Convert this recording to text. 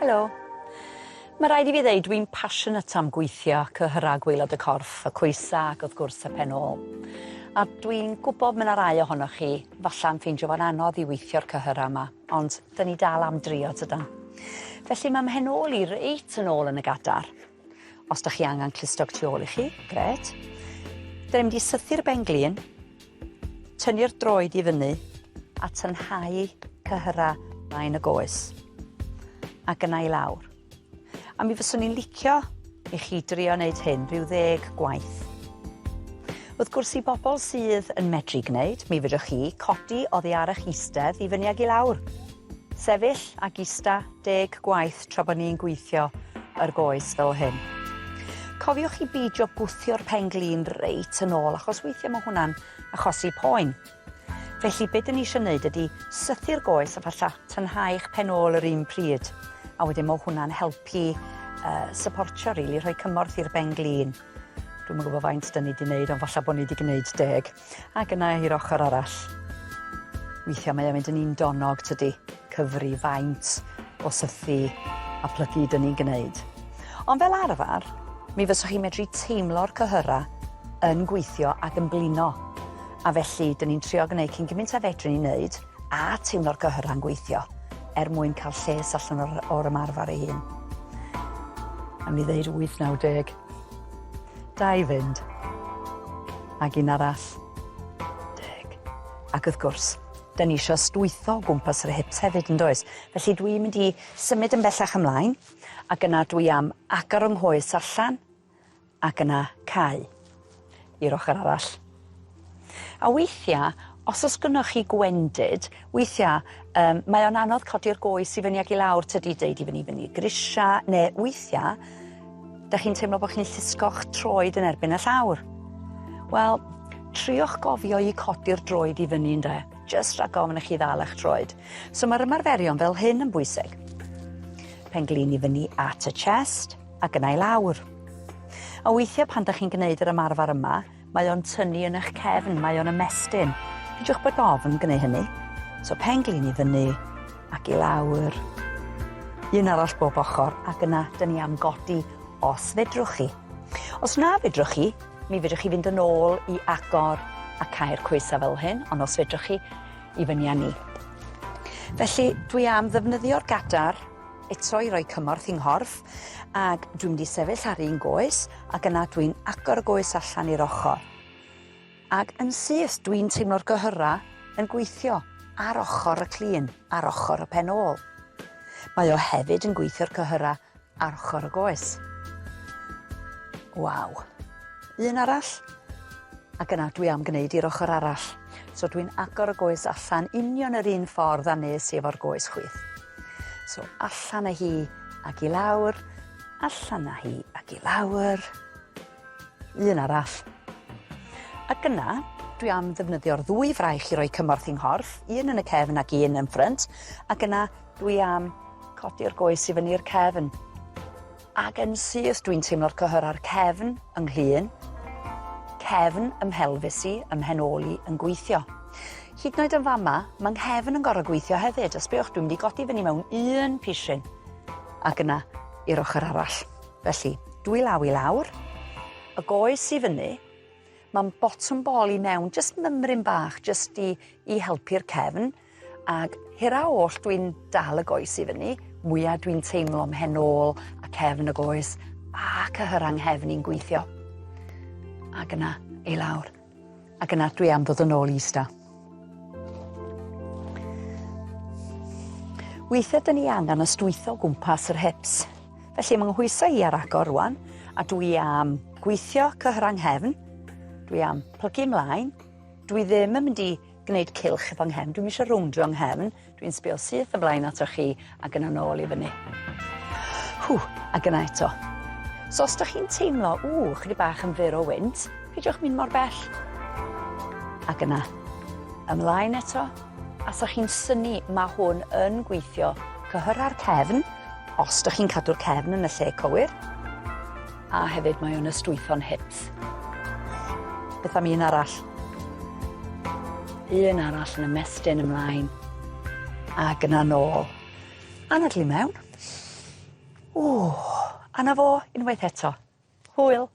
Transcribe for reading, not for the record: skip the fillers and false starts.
Helo. Mae rhaid i fi ddeud dwi'n passionate am gweithio cyhyrau gwaelod y corff, y coesa ac wrth gwrs y pen ôl. A dwi'n gwybod mae 'na rai ohonoch chi falla'n ffeindio fo'n anodd i weithio'r cyhyrau yma, ond 'dyn ni dal am drio tydan? Felly mae mhen ôl i reit yn ôl yn y gadar. Os 'dach chi angen clustog tu ôl i chi, grêt. Dyn ni'n mynd i sythu'r ben glin, Tynnu'r droed i fyny a tynhau cyhyrau blaen y goes. Ac yna i lawr. A mi fyswn i'n licio i chi drio wneud hyn rhyw ddeg gwaith. Wrth gwrs i bobl sydd yn medru gwneud, mi fedrwch chi codi oddi ar eich eistedd i fyny ag i lawr. Sefyll ac ista deg gwaith tra bod ni'n gweithio yr goes fel hyn. Cofiwch i beidio gwthio'r pen-glin reit yn ôl achos weithiau mae hwnna'n achosi poen. Felly be dyn ni eisiau wneud ydy sythu'r goes a falla tynhau eich pen ôl yr un pryd. A wedyn mae hwnna'n helpu uh, supportio rili, rhoi cymorth i'r ben-glin. Dwi'm yn gwybod faint 'dyn ni 'di neud ond falla bo' ni 'di gneud deg. Ac yna i'r ochr arall. Weithia' mae o'n mynd yn un donog tydi? Cyfri faint o sythu a plygu 'dyn ni'n gneud. Ond fel arfar, mi fyswch chi'n medru teimlo'r cyhyra yn gweithio ac yn blino. A felly, 'dyn ni'n trio gneud cyn gymint â fedrwn ni wneud a teimlo'r cyhyra'n gweithio er mwyn cael lles allan o'r, or ymarfer ei hun. A mi ddeud 8, 9, 10. Da i fynd. Ac un arall. Deg. Ac wrth gwrs, da ni eisiau stwytho o gwmpas yr hips hefyd yn does? Felly dwi'n mynd i symud yn bellach ymlaen ac yna dwi am agor yng nghoes allan ac yna cau i'r ochr arall. A weithiau, os oes gynnoch chi gwendid, weithiau um, mae o'n anodd codi'r goes i fyny ac i lawr, tydi, deud i fyny fyny grisia, neu weithiau, da chi'n teimlo bod chi'n llusgo'ch troed yn erbyn y llawr. Wel, triwch gofio i codi'r droed i fyny ynde, jyst rhag ofn i chi ddal eich troed. So mae'r ymarferion fel hyn yn bwysig. Penglin i fyny at y chest ac yna i lawr. A weithiau pan da chi'n gwneud yr ymarfer yma, Mae o'n tynnu yn eich cefn, mae o'n ymestyn. Peidiwch bod ofn gwneud hynny. So pen glin i fyny ac i lawr. Un arall bob ochr ac yna dyn ni am godi os fedrwch chi. Os na fedrwch chi, mi fedrwch chi fynd yn ôl i agor a cau'r coesau fel hyn, ond os fedrwch chi, i fyny â ni. Felly, dwi am ddefnyddio'r gadar eto i roi cymorth i'n nghorff ac dwi'n mynd i sefyll ar un goes ac yna dwi'n agor y goes allan i'r ochr. Ac yn syth dwi'n teimlo'r gyhyrau yn gweithio ar ochr y clun, ar ochr y pen ôl. Mae o hefyd yn gweithio'r cyhyrau ar ochr y goes. Waw. Un arall. Ac yna dwi am gwneud i'r ochr arall. So dwi'n agor y goes allan union yr un ffordd a nes i efo'r goes chwith. So allan â hi ac i lawr, allan â hi ac i lawr. Un arall. Ac yna, dwi am ddefnyddio'r ddwy fraich i roi cymorth i'n nghorff, un yn y cefn ac un yn ffrynt, ac yna dwi am codi'r goes i fyny'r cefn. Ac yn syth dwi'n teimlo'r cyhyrau'r cefn yng nghlun, cefn ym mhelfis i, ym mhen ôl i yn gweithio. Hyd yn oed yn fama, mae nghefn yn gorfod gweithio hefyd, a sbiwch, dwi'n mynd i godi fyny mewn un pishyn, ac yna i'r ochr arall. Felly, dwy law i lawr, y goes i fyny, mae'n bottom ball i mewn, jyst mymryn bach, jyst i, i helpu'r cefn, Ac hira oll dwi'n dal y goes i fyny, mwya dwi'n teimlo mhen ôl a cefn y goes a cyhyrau nghefn i'n gweithio. Ac yna i lawr. Ac yna dwi am ddod yn ôl i ista. Weithiau dyn ni angen ystwytho o gwmpas yr hips. Felly mae nghoesau i ar agor rwan, a dwi am gweithio cyhyrau nghefn, dwi am plygu ymlaen, dwi ddim yn mynd i gwneud cylch efo nghefn. Dwi'm eisiau rowndio nghefn. Dwi'n sbio syth ymlaen atoch chi ac yna nôl i fyny. Hw, ac yna eto. So os ydych chi'n teimlo, ww, chydig bach yn fyr o wynt, peidiwch mynd mor bell. Ac yna, ymlaen eto. A sa chi'n synnu, mae hwn yn gweithio cyhyrau'r cefn, os ydych chi'n cadw'r cefn yn y lle cywir. A hefyd mae o'n ystwytho'n hips. Beth am un arall? Un arall yn ymestyn ymlaen. Ac yna nôl. Anadlu mewn. Ww, a 'na fo unwaith eto. Hwyl.